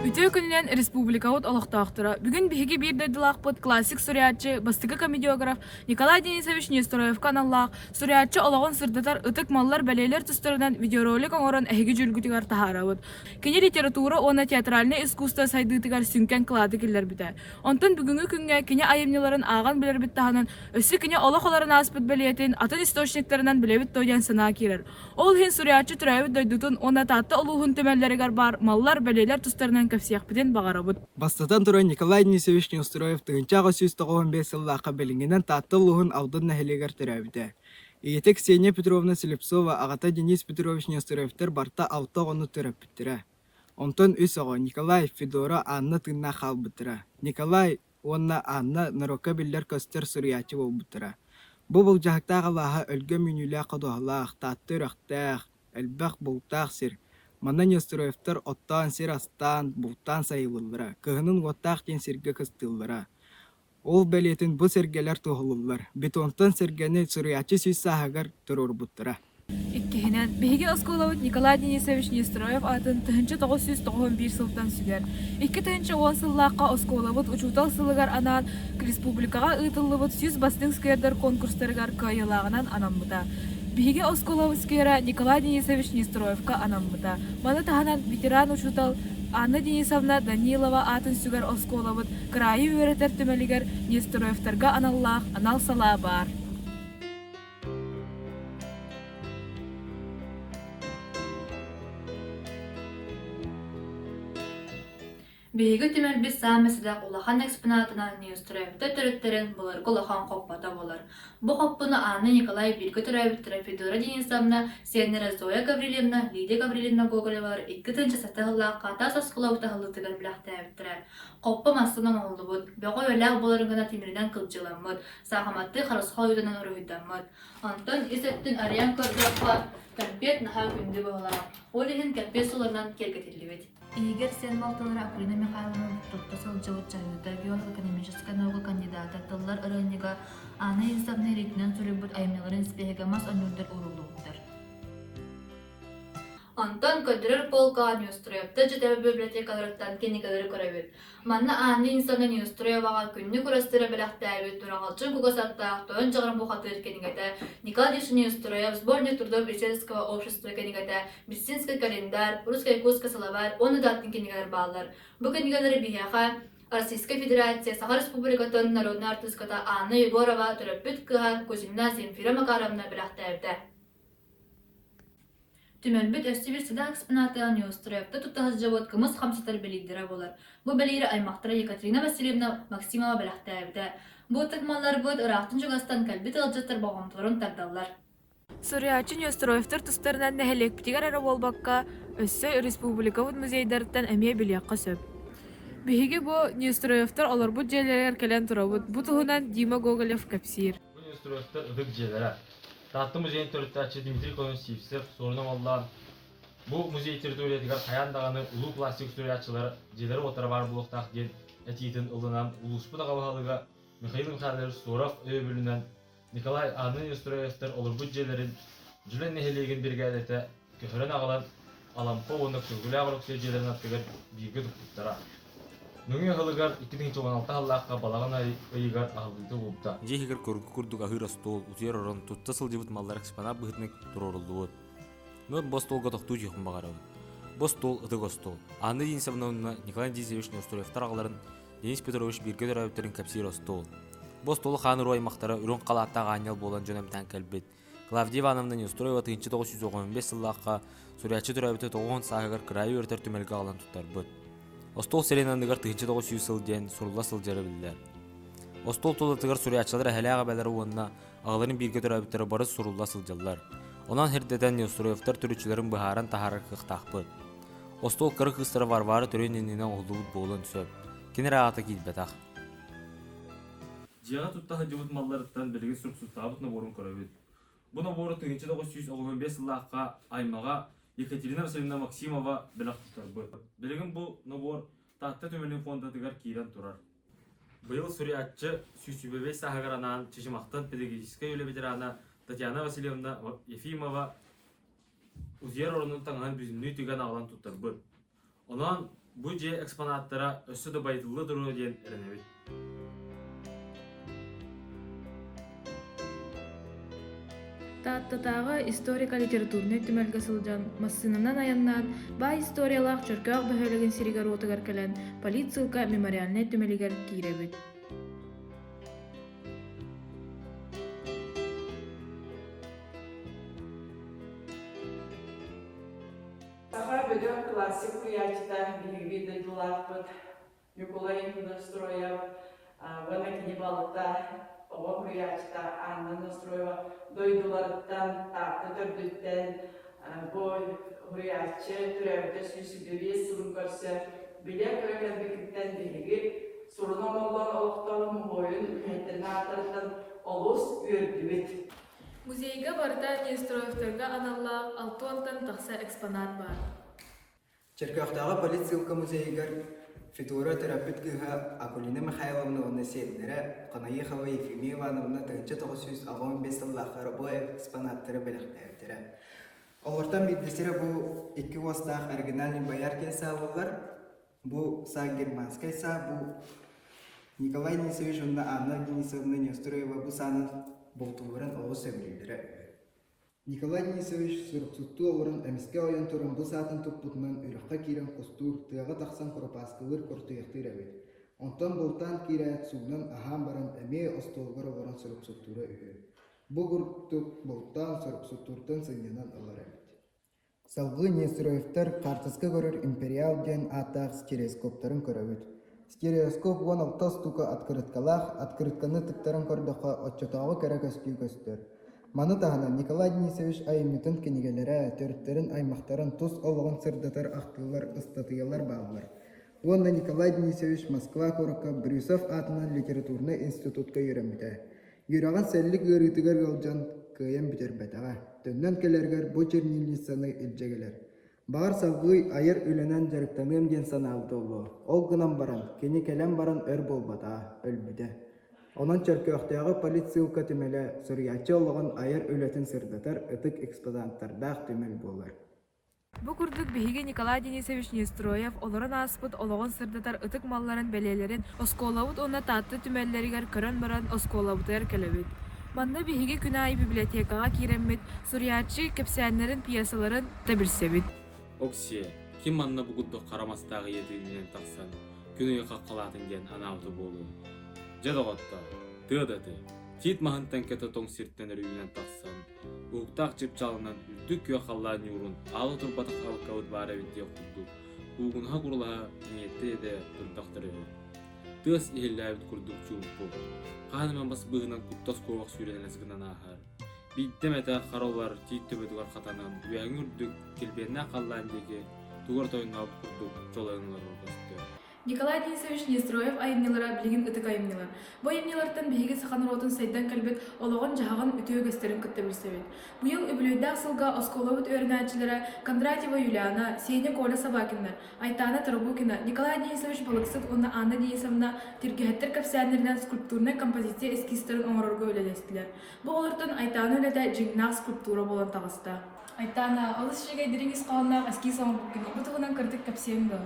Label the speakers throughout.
Speaker 1: Үтүө күнүнэн республикабыт олохтоохторо! Бүгүн биһиги биир дойдулаахпыт классик суруйааччы, бастакы комедиограф Николай Денисович Нестеровка аналлаах суруйааччы олоҕун сырдатар ытык маллар-бэлиэлэр тустарынан видеоролик оҥорон эһиги дьүүлгүтүгэр таһаарабыт. Кини литература уонна театральнай искусство сайдыытыгар сүҥкэн кылааты киллэрбитэ. Онтон бүгүҥҥү күҥҥэ кини айымньыларын ааҕан билэрбит таһынан, өссө кини олох олорон ааспыт бэлиэтин атын источниктарынан билэбит дуо диэн санаа киирэр. Ол иһин суруйааччы төрөөбүт дойдутун уонна Таатта улууһун түмэллэригэр баар маллар, бэлиэлэр тустарынан кэпсиэхпитин баҕарабыт.
Speaker 2: Бастатан туран, Николай Денисович Неустроев 1895 сыллаахха билиҥҥинэн Таатта улууһун Алдан нэһилиэгэр төрөөбүтэ. Ийэтэ Ксения Петровна Слепцова, аҕата Денис Петрович Неустроевтар барыта алта оҕону төрөппүттэрэ. Онтон үс оҕо Николай, Федора, Анна тыыннаах хаалбыттара. Николай уонна Анна норуокка биллэр-көстөр суруйааччы буолбуттара. Бу былдьаһыктаах алааһа өлгөм үүнүүлээх ходуһалаах, Таатта үрэхтээх, элбэх бултаах сир. Манна Неустроевтар оттоон сир астаан, бултаан сайылыыллара, кыһынын уоттаах диэн сиргэ кыстыыллара. Ол бэлиэтин бу сэргэлэр туоһулууллар. Бетонтан сэргэни суруйааччы сүүс сааһыгар туруорбуттара.
Speaker 1: Иккиһинэн, биһиги оскуолабыт Николай Денисович Нестроев аатын 1991 сылтан сүгэр. 2010 сыллаахха оскуолабыт учуутал сылыгар анаан республикаҕа ыытыллыбыт 100 бастыҥ сквердэр конкурстарыгар кыайыылааҕынан анаммыта. Биһиги оскуолабыт сквера Николай Денисович Нестроевка анаммыта. Маны таһынан ветеран учуутал Анна Денисовна Данилова аатын сүгэр оскуолабыт кыраайы үөрэтэр түмэлигэр Нестроевтарга аналлаах анал салаа баар.
Speaker 3: Биһиги түмэлбит саамай сэдэх улахан экспонатынан Неустроевтар төрүттэрин былыргы улахан хоппото буолар. Бу хоппону Анна Николай бииргэ төрөөбүттэрэ Федора Денисовна, сиэннэрэ Зоя Гаврильевна, Лидия Гаврильевна Гоголевалар 2007 сыллаахха тас оскуола утаһыллыытыгар бэлэхтээбиттэрэ. Хоппо мастан оҥоһуллубут, бөҕө үлэлээх буоларын гына тимиринэн кылдьыламмыт, саахыматтыы харысхал ойуутунан уруһуйдаммыт. Онтон ис өттүн арыйан көрдөххө, кэмпиэт наһаа күндү быһыылаах. Ол иһин кэмпиэт суларынан киэргэтиллибит. Иһигэр сиэн балтылара Акулина Михайловна тутта сылдьыбыт чаһыыта, геолого-экономическай наука кандидата, тыллар ырыанньыга Анна Денисовна илиитинэн суруйбут айымньыларын испииһэгэ мас ойуурдар ууруллубуттар. Онтон көрдөрөр полкаҕа Неустроевтар дьиэтээҕи библиотекаларыттан кинигэлэри көрөбүт. Манна Анна Денисовна Неустроеваҕа күннүк урастыыра бэлэхтээбит Тураҕалдьын кугас аттаах Тойон Дьаҕарын бухатыыр кинигэтэ, Николай Ильич Неустроев Сборник трудов Ильичевского общества кинигэтэ, Медицинский календарь, Русско-якутский словарь уонна да атын кинигэлэр бааллар. Бу кинигэлэри биһиэхэ Российскай Федерация Саха Республикатын народнай артыыската Анна Егорова төрөппүт кыыһа Кузьмина Земфира Макаровна бэлэхтээбитэ. Түмэлбит өссө биир сэдэх экспоната Неустроевка тутта сылдьыбыт кымыс хамсатар бэлиирдэрэ буолар. Бу бэлиири аймахтара Екатерина Васильевна Максимова бэлэхтээбитэ. Бу ытык малларбыт ыраахтан-чугастан кэлбит ыалдьыттар болҕомтолорун тардаллар.
Speaker 1: Суруйааччы Неустроевтар тустарынан нэһилиэкпитигэр эрэ буолбакка, өссө республикабыт музейдарыттан эмиэ билиэххэ сөп. Биһиги бу Неустроевтар олорбут дьиэлэригэр кэлэн турабыт. Бу туһунан Дима Гоголев кэпсиир.
Speaker 4: Бу Неустроевтар ытык дьиэлэрэ. Таатта музейын төрүттээччи Дмитрий Конович Сивцев суоруна маллаан бу музей территориятыгар хайаан даҕаны улуу классик суруйааччылар дьиэлэрэ-уоттара баар буолуохтаах диэн этиитин ылынан улууспут аҕа баһылыга Михаил Михайлович Соров өйөбүлүнэн Николай Анна Неустроевтар олорбут дьиэлэрин Дьүлэн нэһилиэгин биригээдэтэ көһөрөн аҕалан Алампа уонна Көгүлээх Өлөксөй дьиэлэрин аттыгар бииргэ туппуттара. Нөҥүө ыһылыгар 2016 сыллаахха балаҕан ыйыгар аһыллыыта буолбута.
Speaker 5: Дьиэ иһигэр көргө курдук аһыыр остуол, утуйар орон, тутта сылдьыбыт маллар экспонат быһыытынан туруоруллубут. Мин бу остуолга тохтуу түһүөхпүн баҕарабын. Бу остуол ытык остуол. Анна Денисовна уонна Николай Денисович Неустроевтар аҕаларын Денис Петрович бииргэ төрөөбүттэрин кэпсиир остуол. Бу остуолу хаан уруу аймахтара үрүҥ халааттаах аанньал буолан дьон эмтээн кэлбит. Клавдия Ивановна Неустроева 1995 сыллаахха суруйааччы төрөөбүтэ 90 сааһыгар кыраайы үөрэтэр түмэлгэ аҕалан туттарбыт. Остуол сирин анныгар 1900 сыл диэн сурулла сылдьара биллэр. Остуол тулатыгар суруйааччылар эһэлээх эбэлэрэ уонна аҕаларын бииргэ төрөөбүттэрэ бары сурулла сылдьаллар. Онон сирдэтэн Неустроевтар төрүччүлэрин быһааран таһаарар кыахтаахпыт. Остуол кыра кыыстара Варвара төрүөн иннинэ оҥоһуллубут буолуон сөп. Кини эрэ аата киирбэтэх.
Speaker 4: Дьиэҕэ тутта сылдьыбыт малларыттан билигин суруксуттаабыт нобуорун көрөбүт. Бу нобуору 1995 сыллаахха аймаҕа Екатерина Васильевна Максимова бэлэх туттарбыт. Билигин бу нобуор Таатта түмэлин фондатыгар киирэн турар. Быйыл суруйааччы 125 сааһыгар анаан Чычымахтан педагогическай үлэ ветерана Татьяна Васильевна Ефимова утуйар оронун таҥаһын бүтүннүү тыган аҕалан туттарбыт. Онон Бу дьиэ экспонаттара өссө да байытылла туруо диэн эрэнэбит.
Speaker 1: Тааттатааҕы историко-литературнай түмэлгэ сылдьан, массыынанан айаннаан, баай историялаах Чөркөөх бөһүөлэгин сиригэр-уотугар кэлэн, политсыылка мемориальнай түмэлигэр киирэбит.
Speaker 6: Саха бөдөҥ классик суруйааччыта биһиги дойдулаахпыт Ньукулай Ностроев уонна кини балта оҕо суруйааччыта Анна Ностроева дойдуларыттан Таатта төрдүттэн бу суруйааччы төрөөбүтэ 125 сылын көрсө билэ-көрө кэлбититтэн биһиги сурун оҥоллон олохтоох муһуойун үлэһиттэрин ааттарыттан олус үөрдүбүт.
Speaker 1: Музейга барыта Нестроевтарга аналлаах 60-тан тахса экспонат баар.
Speaker 2: Чөркөөхтөөҕү политсыылка музейыгар Федора төрөппүт кыыһа Акулина Михайловна уонна сиэннэрэ Коноехова Ефимия Ивановна 1985 сыллаахха рабо экспонаттары бэлэхтээбиттэрэ. Олортон биирдэстэрэ бу икки уостаах оригинальный бояркин саа буолар. Бу саа германскай саа, бу Николай Денисович уонна Анна Денисовна Неустроева бу саанан бултууларын олус сөбүлүүллэрэ үһү. Николай Денисович суруксуттуу олорон эмискэ ойон туран бу саатын туппутунан үрэххэ киирэн кустуур, тыаҕа тахсан куропааскылыыр, куртуйахтыыр эбит. Онтон бултаан киирээт, суунан, аһаан баран эмиэ остуолугар олорон суруксуттуура үһү. Бу курдук бултаан суруксуттууртан сынньанан ылар эбит. Салгыы Нестеровтар хаартыска көрөр «Империал» диэн ааттаах стереоскоптарын көрөбүт. Стереоскоп 16 устуука открыткалаах, открытканы тыктаран көрдөххө оччотооҕу кэрэ көстүү көстөр. Маны таһынан Николай Денисович айымньытын кинигэлэрэ, төрүттэрин, аймахтарын тус олоҕун сырдатар ахтыылар, ыстатыйалар бааллар. Уонна Николай Денисович Москва куоракка Брюсов аатынан литературнай институтка үөрэммитэ. Үөрэҕин сэллик ыарыытыгар ыалдьан кыайан бүтэрбэтэҕэ, төннөн кэлэригэр бу чернильницаны илдьэ кэлэр. Баҕар салгыы айар үлэнэн дьарыктаныам диэн санаабыта буолуо. Ол гынан баран, кини кэлэн баран өр буолбатаҕа, өлбүтэ. Онон Чөркөөхтөөҕү политсыылка түмэлэ суруйааччы олоҕун айар үлэтин сырдатар ытык экспонаттардаах түмэл буолар.
Speaker 1: Бу курдук биһиги Николай Денисович Нестроев олорон ааспыт олоҕун сырдатар ытык малларын бэлиэлэрин оскуолабыт уонна Таатта түмэллэригэр көрөн баран оскуолабытыгар кэлэбит. Манна биһиги күн аайы библиотекаҕа киирэммит суруйааччы кэпсээннэрин, пьесаларын да билсэбит.
Speaker 5: Оксиэ, ким манна бу курдук хара мастаах ийэтинэн тахсан күн ыйы хаххалаатын диэн анаабыта буолуо. Дьэ доҕоттоор, тыа да тыа, тиит маһын тэҥкэтэ тоҥ сиртэн өрүүнэн тахсан Уһуктаах чыпчаалынан үрдүк күөх халлаан ньуурун аала турбатах алкабыт баар эбит диэх курдук, куугунаһа-курулаһа иҥиэттэ-иэтэ турдахтара үһү. Тыас иһиллээбит курдук чуумпу, хаһан эмэ мас быыһынан куттас куобах сүүрэн элэс гынан ааһар. Биирдэ эмэтэ хара улар тиит төбөтүгэр хатанан үөһэҥҥи үрдүк, килбиэннээх халлаан диэки тугу эрэ тойоннообут курдук чолойон олорор көстөр.
Speaker 1: Николай Денисович Нестроев айымньылара билигин ытык айымньылар. Бу айымньылартан биһиги саха норуотун сайдан кэлбит олоҕун-дьаһаҕын үтүө үгэстэрин кытта билсэбит. Быйыл үбүлүөйдээх сылга оскуолабыт үөрэнээччилэрэ Кондратьева Юлиана, Сеня Коля Собакиннар, Айтана Тарабукина, Николай Денисович Балыксыт уонна Анна Денисовна тиргэһиттэр кэпсээннэринэн скульптурнай композиция эскизтэрин оҥорорго үлэлэстилэр. Бу олортон Айтана үлэтэ дьиҥнээх скульптура буолан таҕыста. Айтана, олус үчүгэй дириҥ ис хоһоонноох эскиз оҥорбуккун. Бу туһунан кырдьык кэпсиэҥ дуо?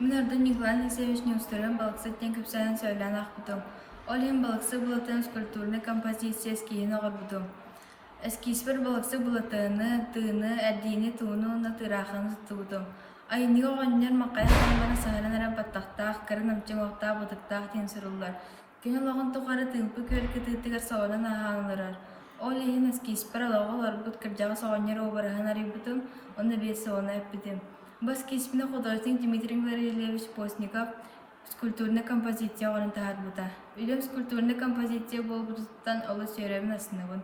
Speaker 3: Мин ордук Николай Алексеевич Неустроев «Балыксыт» диэн кэпсээнин сөбүлээн аахпытым. Ол иһин балыксыт былатын скульптурнай композиция эскиһин оҥорбутум. Эскизпэр балыксыт былатыаны, тыыны, эрдиини, тууну уонна тыыраахыны туттубутум. Айымньыга оҕонньор маҥхайан хааман саһаран эрэр баттахтаах, кыра намчы уҥуохтаах бытыктаах диэн суруллар. Кини олоҕун тухары Тыымпы күөл кытыытыгар соҕотон аһаан олорор. Ол иһин эскизпэр олоҕу олорбут кырдьаҕас оҕонньор уобараһын арыйбытым уонна биэс сылына эппитим. Бу эскизпини художник Дмитрий Гаврильевич Постников скульптурнай композиция оҥорон таһаарбыта. Үлэм скульптурнай композиция буолбутуттан олус үөрэбин, астынабын.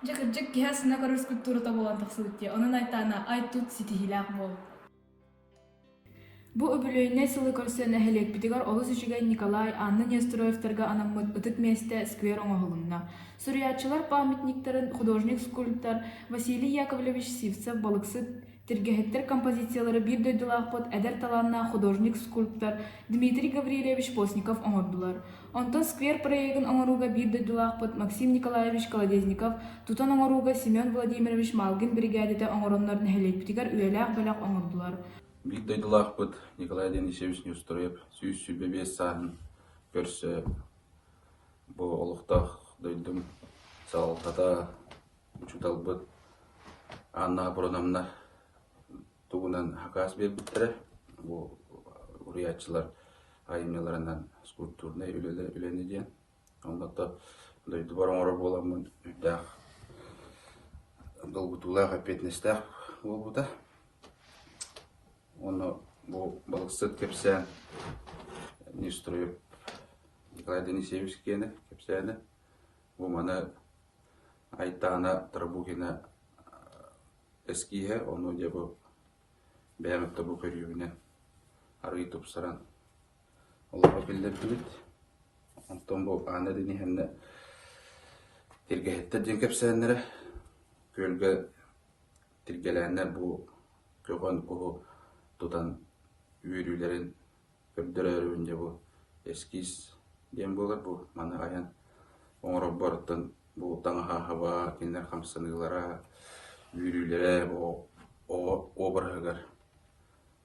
Speaker 1: Дьэ кырдьык киһи астына көрөр скульптурата буолан тахсыбыт дии. Онон Айтаана ай-тут ситиһиилээх буол. Бу үбүлүөйүнэй сылы көрсө нэһилиэкпитигэр олус үчүгэй Николай, Анна Нестроевтарга анаммыт ытык миэстэ сквер оҥоһулунна. Суруйааччылар памятниктарын художник-скульптор Василий Яковлевич Сивцев балыксыт, тиргэһиттэр композициялары биир дойдулаахпыт эдэр талааннаах художник-скульптор Дмитрий Гаврильевич Постников оҥордулар. Онтон сквер проегын оҥорууга биир дойдулаахпыт Максим Николаевич Колодезников, тутан оҥорууга Семен Владимирович Малгин биригээдэтэ оҥороннор нэһилиэкпитигэр үйэлээх бэлэх оҥордулар.
Speaker 7: Биир дойдулаахпыт Николай Денисевич Неустроев 125 сааһын көрсө бу олохтоох дойдум салалтата, учууталбыт Анна Апроновна тугунан хакаас биэрбиттэрэ. Бу уруйааччылар айымньыларынан скульптурнай үлэлэр үлэни диэн. Онно дойдубар оҥорор буоламмын үрдээх долгутуулаах эппиэтинэстээх буолбута. Уонна бу балыксыт кэпсээн Неустроев Николай Денисевич киэнэ кэпсээнэ. Бу маны Айтаана Тарабукина эскииһэ, ону дьэ бу бэйэм өттө бу көрүүбүнэн арыый тупсаран олоҕо киллэрдибит. Онтон бу Аана Денисовна тиргэһиттэр диэн кэпсээннэрэ күөлгэ тиргэлээннэр бу көҕөн куһу тутан үөрүүлэрин көрдөрөөрүбүн дьэ бу эскиз диэн буолар бу маны айан оҥорорборуттан бу таҥаһа хаба кинилэр хамсаныылара үөрүүлэрэ бу оҕо обраһыгар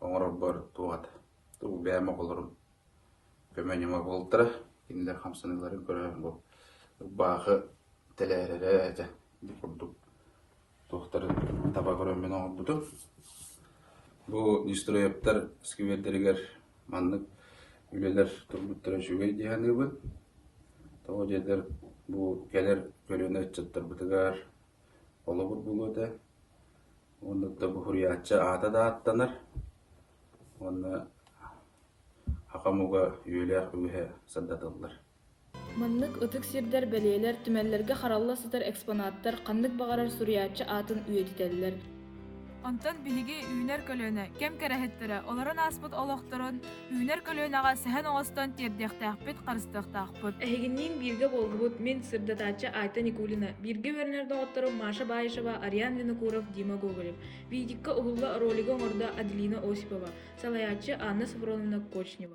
Speaker 7: оҥорорбор туох тугу бэйэм оҕолорум көмө-ньыма буолтара кинилэр хамсаныыларын көрөн бу ырбаахы тэлээрэрэ этэ ити курдук туохтарын таба көрөммүн оҥорбутум. Бу Нестероевтар сквердэригэр маннык үлэлэр турбуттара үчүгэй дии саныыбын. Тоҕо диэтэр бу кэлэр көлүөнэ ыччаттарбытыгар холобур буолуо этэ. Уонна да бу суруйааччы аата да ааттанар. Уонна саха омуга үйэлээх үгэһэ сырдатыллар.
Speaker 1: Маннык ытык сирдэр, бэлиэлэр, түмэллэргэ харалла сытар экспонаттар ханнык баҕарар суруйааччы аатын үйэтитэллэр. Онтон биһиги үүнэр көлүөнэ, кэм кэрэһиттэрэ, олорон ааспыт олохторун үүнэр көлүөнэҕэ сэһэн оҥостон тиэрдиэхтээхпит, харыстыахтаахпыт. Эһигинниин бииргэ буоллубут мин, сырдатааччы Айта Никулина, бииргэ үөрэнэр доҕотторум Маша Баишева, Ариан Винокуров, Дима Гоголев. Видикка уһулла ролигы оҥордо Аделина Осипова, салайааччы Анна Софроновна Кочнева.